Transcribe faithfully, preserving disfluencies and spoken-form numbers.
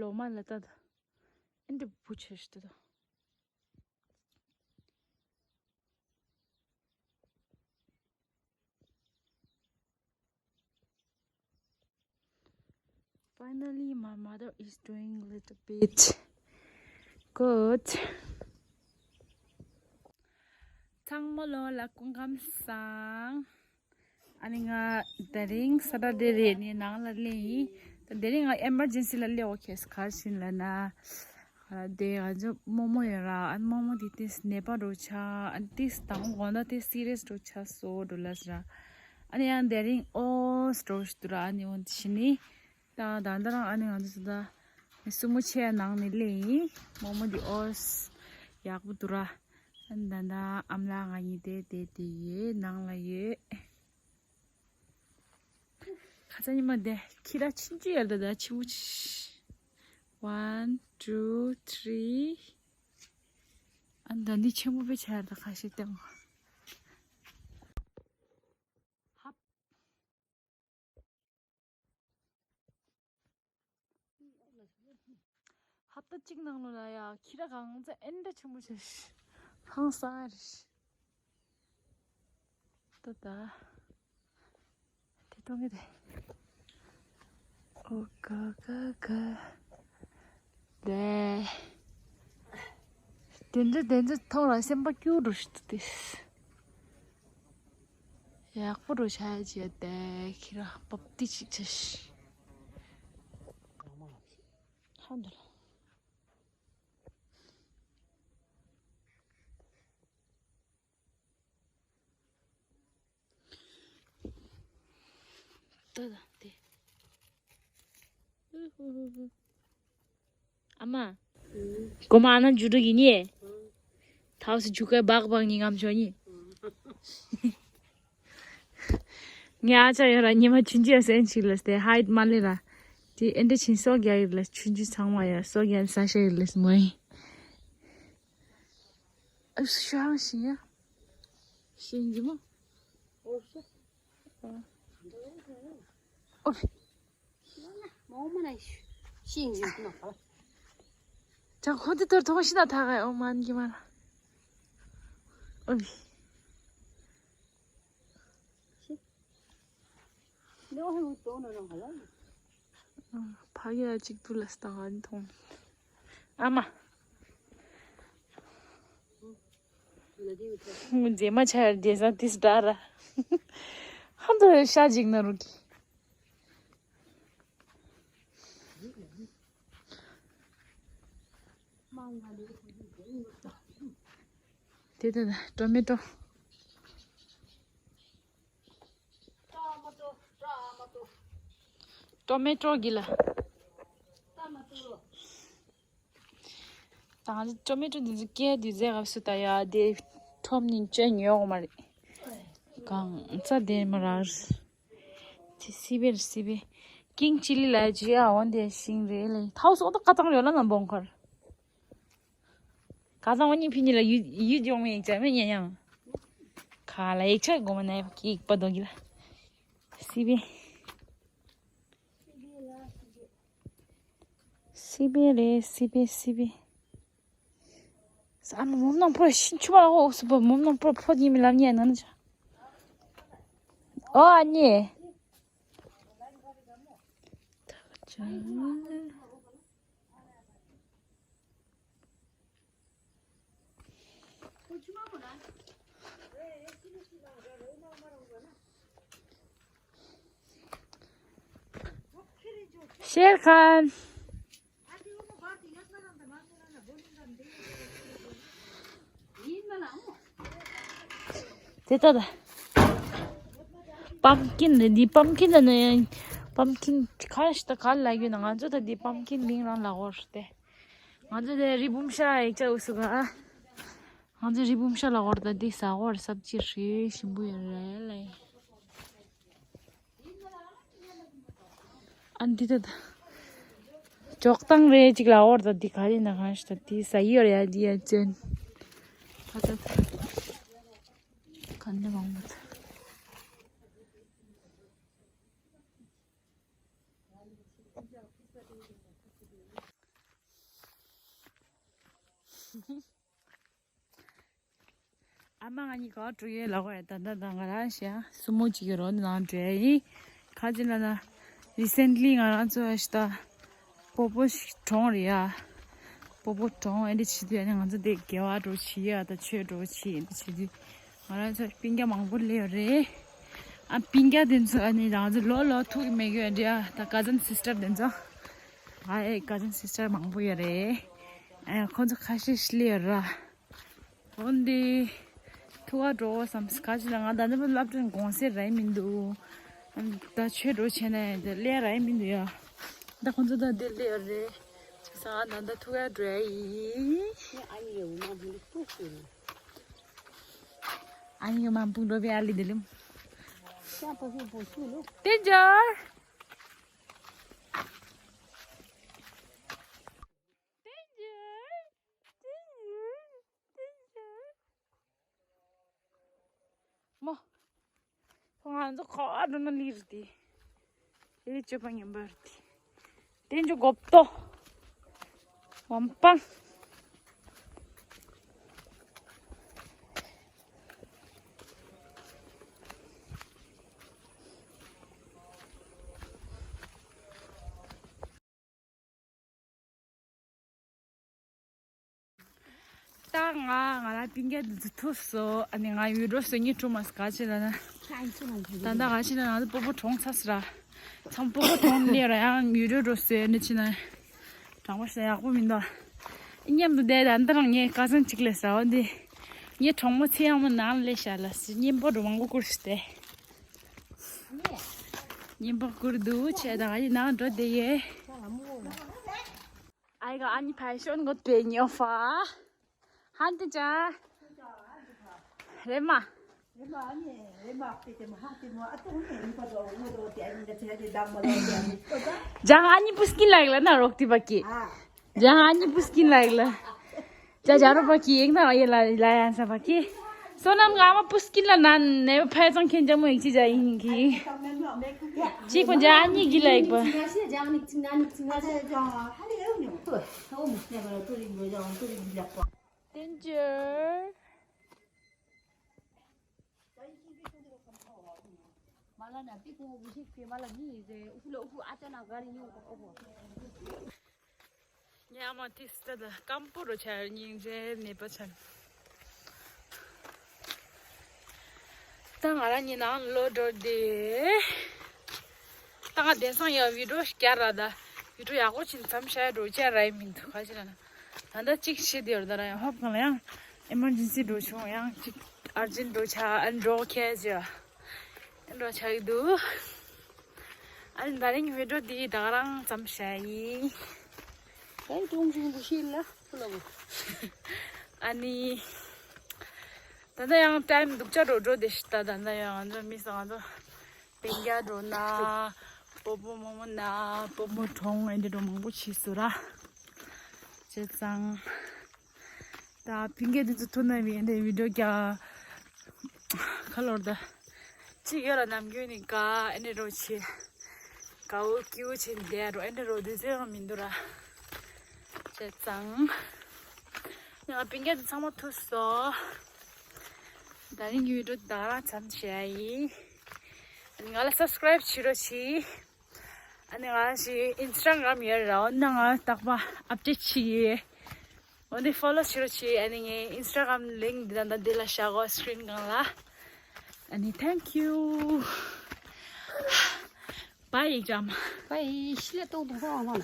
ལོ་མ་ལ་ད་ད་ཨེ་འདྲ་བུ་ཆེ་ཤི་ད། Finally, my mother is doing little bit good. ཚང་མ་ལོ་ལ་སྐུ་ཁམས་བཟང་། ཨ་ནི་ང་དེ་རིང་Saturday རེད་ནི་ནང་ལ་སླེབས་ཡིན། ད་དེ་རིང་ང་emergency ལ་སླེབས་འོ་ཁེས་གར་ཕྱིན་ལ་ན། དེ་ང་ཚོ་རྨོ་མོ་ཡོད་ར། ཨ་ནི་རྨོ་མོ་དེ་ཏིས་ནད་པ་འགྲོ་ཆ། ཨ་ནི་ཏིས་དང་པོ་དགོང་དག་ཏིས་serious འགྲོ་ཆ་སོ་འགྲོ་ལ་ཟེར། ཨ་ནི་ཡང་དེ་རིང་ཨོ་སི་འགྲོ་ཞིག་འདུག་ར། ཨ་ནི་འོ་དེ་ཕྱིན་ནི། ད་ད་ལྟ་རང་ཨ་ནི་ང་ཚོ་ད་སྲུ་མོ་ཆེ་ནང་ནས་སླེབས་ཡིན། རྨོ་མོ་འདི་ཨོ་ཡག་པོ་འདུག་ར། ཨ་ནི་ད་ད་ཨ་མ་ལགས་ང་གཉིས་དེ་དེ་དེ་ཡོད་ནང་ལ་ཡོད། ཁ་ཚ་ཉི་མ་དེ་ཁྱི་ར་ཆུང་ཆུང་ཡར་ད་ད་ཆི་བུ་ཆི། One, two, three. ཨ་ནི་ད་འདི་ཆེན་པོ་པའི་ཆ་ཡར་ད་ཁ་ཤས་བསྟན་མོ། ཧབ། ཧབ་ཏ་གཅིག་ནང་ལོ་ལ་ཡ་ཁྱི་ར་གང་ཚ་ཨེ་འདྲ་ཆེན་པོ་ཆེ་ཤི། ཧང་སང་རེ་ཤི། ཏ་ཏ། དེ་གཏོང་གི་རེད། ཨོ་ག་ག་ག། ལེ། དེ་འདྲ་དེ་འདྲ་མཐོང་ལ་སེམས་པ་སྐྱོ་འགྲོ་ཞིག་འདུག་སྟེ། ཡག་པོ་འགྲོ་ཆ་ཡ་ཅི་ཡ་དེ་ཁྱི་ར་བབ་ཏི་ཅིག་ཆ་ཤི། ཧ་འདུག་ལ། ཏོ་དང་དེ། ཨ་མ། གོ་མ་ཨ་ན་འཇུ་འགྲོ་ཡིན་ནི། ཐའོ་སི་འཇུ་ཀའི་སྦག་སྦག་ཉིན་ངམ་ཆོ་ནི། ངའི་ཨ་ཅག་ཡོད་ར་ཉི་མ་ཆུང་ཆུང་ཡ་སེན་ཆིག་ལ་སྟེ་ཧའིད་མ་ལེ་ར། དེ་ཨེ་འདྲ་ཆིན་སོག་རྒྱག་ཡོད་ལ་ཆུང་ཆུང་ཚང་མ་ཡ་སོག་རྒྱག་ས་ཤ་ཡོད་ལ་མོ་ཡིན། ཨ་ཤ་ཤིང་ཡ། ཤིང་ཇི་མོ། ཨོ་ཤ། ཨོ། ཅག་ཁོ་དེ་ཐོར་ཐོང་ཤི་ན་ཐག་ག་ཨོ་མན་གི་མ་ལ། ཨོ་བི། ཕ་གི་ལ་གཅིག་ཏུ་ལ་སྟག་ཨ་ནི་མཐོང་། ཨ་མ། མཛེས་མ་ཆ་ཡར་རྒྱལ་ས་ཏིས་འདྲ་ར། ཧམ་དུ་ཤ་འཇིག་ན་རུ་གི། དེ་དེ་ཊོ་མེ་ཊོ། ཊོ་མེ་ཊོ་གི་ལ། ད་ང་ཚོ་ཊོ་མེ་ཊོ་འདི་ཚོ་སྐྱེ་དུས་ཟས་གབ་སུ་ད་ཡ་དེ་ཁྲོམ་ནི་བཅོས་ཉོ་གོ་མ་རེད། གང་ཚ་དེ་མ་རག་དེ་སི་བེ་རེད་སི་བེ། ཀིང་ཅི་ལི་ལ་ཇི་ཨ་འོན་དེ་ཤིང་རེད་ལེ། ཐའོ་སོག་ད་ཀ་ཏང་རེད་ལ་ན་བོང་ཁར། ཀ་ཏང་འོ་ནི་ཕི་ནི་ལ་ཡུ་ཡུ་ཇོང་མེ་ཡིག་ཅག་མེ་ཉན་ཡང་། ཁ་ལ་ཡིག་ཆ་གོ་མ་ན་ཡ་ཀི་ཡིག་པ་དོ་གི་ལ། སི་བེ། སི་བེ་རེད་སི་བེ་སི་བེ། ས་མ་མོམ་ནང་ཕོ་ཤིན་ཆུ་མ་ལ་འོ་སུ་པ་མོམ་ནང་ཕོ་ཕོ་ཡིན་མི་ལབ་ཉན་ན་ན་ཆ། ཨོ་ཨ་ནི། ཤེར་ཁཱན། དེ་ལྟ་ད། པམ་ཀིན་ནི་འདི་པམ་ཀིན་ནི་པམ་ཀིན་ག་རེ་ཞིག་ད་ག་རེ་ལབ་ཡོད་ན། ང་ཚོ་ད་འདི་པམ་ཀིན་མིང་རང་ལ་འོར་ཏེ། ང་ཚོ་དེ་རི་བུམ་ཤ་ཡིག་ཆ་འུ་སུ་ག་ང་ཚོ་རི་བུམ་ཤ་ལ་འོར་ད་འདི་ཟ་འོར་སབ་ཅི་ཧྲི་ཞིམ་པོ་ཡོད་རེད་ལེ། ཨ་འདི་ད་ད། ཅོག་ཏང་རེ་ཅིག་ལ་འོར་ད་འདི་ག་རེ་ན་གང་ཞིག་ད་འདི་ཟ་ཡི་ཡོད་རེད་ཡ་འདི་ཡ་ཅན། ད་ད་ད། ག་འདི་མང་མོ་ད། ཨ་མ་ང་གཉིས་ག་པར་འགྲོ་ཡོད་ལབ་པ་རེད། ད་ལྟ་ད་ང་རང་ཞིག་སུ་མོ་གཅིག་གི་རོགས་ནང་འགྲོ་ཡ་ཡིན། ག་ཅི་ལབ་ན། རི་སེན་ལི་ང་རང་ཚོ་ཨ་ཤི་ད་སྤོ་བོ་ཞིག་གྲོངས་རེད་ཡ། སྤོ་བོ་གྲོངས་ཨེ་འདྲ་བྱེད་དུས་ཨ་ནི་ང་ཚོ་དེ་དགེ་བ་འགྲོ་བྱེད་ཡ་ད་ཆོས་འགྲོ་བྱེད་ཨེ་འདྲ་བྱེད་དུས། ང་རང་ཚོ་སྤུན་ཀྱག་མང་པོ་སླེབས་ཡོད་རེད། ཨ་སྤུན་ཀྱག་དེ་ཚོ་ཨ་ནི་རང་ཚོ་ལོ་ལོ་ཐུག་གི་མེད་གི་ཡོད་རེད་ཡ། ད་ཀ་ཛིན་སི་སི་ཊར་དེ་ཚོ། ཨ་ཨེ་ཀ་ཛིན་སི་སི་ཊར་མང་པོ་ཡོད་རེད། ཨ་ཁོ་ཚོ་ཁ་ཤས་སླེབས་ཡོད་ར། འོན་ཏེ། ཐུག་ག་འགྲོ་བསམ་ག་ཅི་ལ་ང་ད་ནི་སློབ་གྲྭ་དགོང་ཟས་རག་མི་འདུག་ད་ཆོས་འགྲོ་བྱས་ན་ཡང་དེ་ལས་རག་མི་འདུག་ཡ། ད་ཁོང་ཚོ་ད་དེ་སླེབས་ཡོད་རེད། ཅི་ཟེར་ང་ད་ད་ཐུག་ག་འགྲོ་ཡ་ཡིན། ཨ་ནི་ཡོད་མ་འབུང་འགྲོ་བའི་ཨ་ལི་དེ་ལིམ། ཏེན་ཇར། མོ། ང་ཚོ་ག་པར་འགྲོ་ན་ལི་རེད་དེ། ཨེ་སྤྱོད་པ་ངན་པ་རེད་དེ། དེ་འཇུ་གོབ་ཏོ། བམ་པང་། ད་ང་ང་རང་སྤུན་ཀྱག་འདི་ཚོ་ཐུག་སོང་། ཨ་ནི་ང་ཡུལ་འགྲོ་སོང་། ངའི་ཁྲོ་མ་ག་ཅི་ལ་ན། ད་ལྟ་ག་ཅི་ལ་ང་ཚོ་སྤོ་བོ་གྲོངས་ཚར་སོང་ར། ཚང་སྤོ་བོ་གྲོངས་ནས་ར་ཡང་ཡུལ་འགྲོ་འགྲོ་སོང་། ཨ་ནི་ཅི་ན། གྲོངས་པ་ཞིག་ཡག་པོ་མི་འདུག་མཉམ་དུ་བསྡད་ད་ལྟ་རང་ངའི་ཀ་ཟན་གཅིག་ལས་ཟ་བ་འདི། ངའི་གྲོགས་མོ་ཚེ་ཡང་མོ་ནང་ལས་ཤ་ལ་སི་གཉེན་པོ་འགྲོ་མང་པོ་བསྐུར་སོང་སྟེ། གཉེན་པོ་བསྐུར་འདུག་བྱས་ད་ང་ཡི་ནང་འགྲོ་བསྡད་ཡོད། ཨའི་ག་ཨ་ནི་ཕའི་ཤོན་གོ་ཏེ་ཉོ་ཧྥ། ཧན་ཏི་ཅ། རེ་མ། ཇང་ཨ་ནི་པུས་ཀིན་ལ་ཡིག་ལ་ན་རོག་ཏི་བ་ཀི། ཇང་ཨ་ནི་པུས་ཀིན་ལ་ཡིག་ལ། ཇ་ཇ་རོ་བ་ཀི་ཡིག་ན་ཡེ་ལ་ལ་ཡང་ས་བ་ཀི། སོ་ནམ་ག་མ་པུས་ཀིན་ལ་ན་ནེ་བ་ཕའི་ཙང་ཁེན་ཇ་མོ་ཡིག་ཅི་ཇ་ཡིན་ཀི། ཅི་ཀོ་ཇ་ཨ་ནི་གི་ལ་ཡིག་པ། Danger. ཉི་མ་དེ་སྟ་ད་སྐམ་པོ་རུ་ཆ་སྙིང་རྗེ་མེད་པ་ཆ། ད་ང་རང་ཉི་ནང་ལོ་འགྲོ་དེ། ད་ང་དེང་སང་ཡང་བི་ཌིའོ་བརྒྱ་ར་ད། བི་ཌིའོ་ཡག་པོ་ཅིག་མཚམས་བཞག་འགྲོ་བྱས་ར་ཡི་མི་འདུག་ག་ཅི་ལ་ན། ད་ལྟ་གཅིག་བྱེད་དེ་ཡོད་ད་ར་ཡང་ཧོབ་གང་ལ་ཡང་ཨེ་མར་ཇེན་སི་འགྲོ་བྱུང་ཡང་གཅིག་ཨར་ཇེན་འགྲོ་ཆ་ཨ་འགྲོ་ཁྱེད་ཅི་ཨ་འགྲོ་ཆ་གི་འདུག་ཨ་ནི་ད་རིང་བི་ཌིའོ་འདི་ད་ག་རང་མཚམས་བཞག་ཡིན། ད་ཡི་ཀྲུང་ཆུང་འདུག་ཤེས་ལ་ཕུ་ལ་བུ། ཨ་ནི། ད་ལྟ་ཡང་ཊའིམ་སྡུག་ཅག་འགྲོ་འགྲོ་དེ་ཤི་ད་ད་ལྟ་ཡང་ང་ཚོ་མི་ས་ང་ཚོ་སྤུན་ཀྱག་འགྲོ་ན་སྤོ་བོ་རྨོ་མོ་ན་སྤོ་བོ་གྲོངས་ཨེ་འདྲ་འགྲོ་མང་པོ་ཕྱིས་སུ་ར། བྱས་ཙང་། ད་སྤུན་ཀྱག་དེ་ཚོ་ཐུག་ན་མི་ཨེ་འདྲ་བི་ཌིའོ་རྒྱག་ཁ་ལོར་ད། གཅིག་ཡོད་ལ་ནམ་རྒྱུན་ནི་དགའ་ཨེ་འདྲ་འགྲོ་ཆེ། དགའ་བོ་སྐྱིད་བོ་བྱས་ནས་བསྡད་འགྲོ་ཨེ་འདྲ་འགྲོ་དུས་ཚོད་ཡང་མི་འདུག་ར། བྱས་ཙང་། ང་སྤུན་ཀྱག་དེ་ཚང་མ་ཐུག་སོང་། ད་རིང་གི་བི་ཌིའོ་ད་རང་མཚམས་བཞག་ཡིན། ང་ལ་སབ་སི་ཀ་རའིབ་བྱེད་རོགས་གྱིས། ཨ་ནི་ང་ཞིག་ཨིན་སི་ཊ་གྷ་རམ་ཡོད་ར་འོ་ན་ང་རྟག་པ་ཨབ་ཌེཊ་བྱེད་ཀྱི་ཡོད། འོ་ནི་ཕོ་ལོ་བྱེད་རོགས་གྱིས། ཨ་ནི་ངའི་ཨིན་སི་ཊ་གྷ་རམ་ལིངྐ་འདི་ད་ད་འདི་ལ་བཞག་གོ་སི་ཀྲིན་སྒང་ལ། ཨ་ནི་thank you. Bye ཡིག་ཅམ། Bye ཤི་ལ་ཏོག་ཏོག་ཧོ་ཧོ་ན།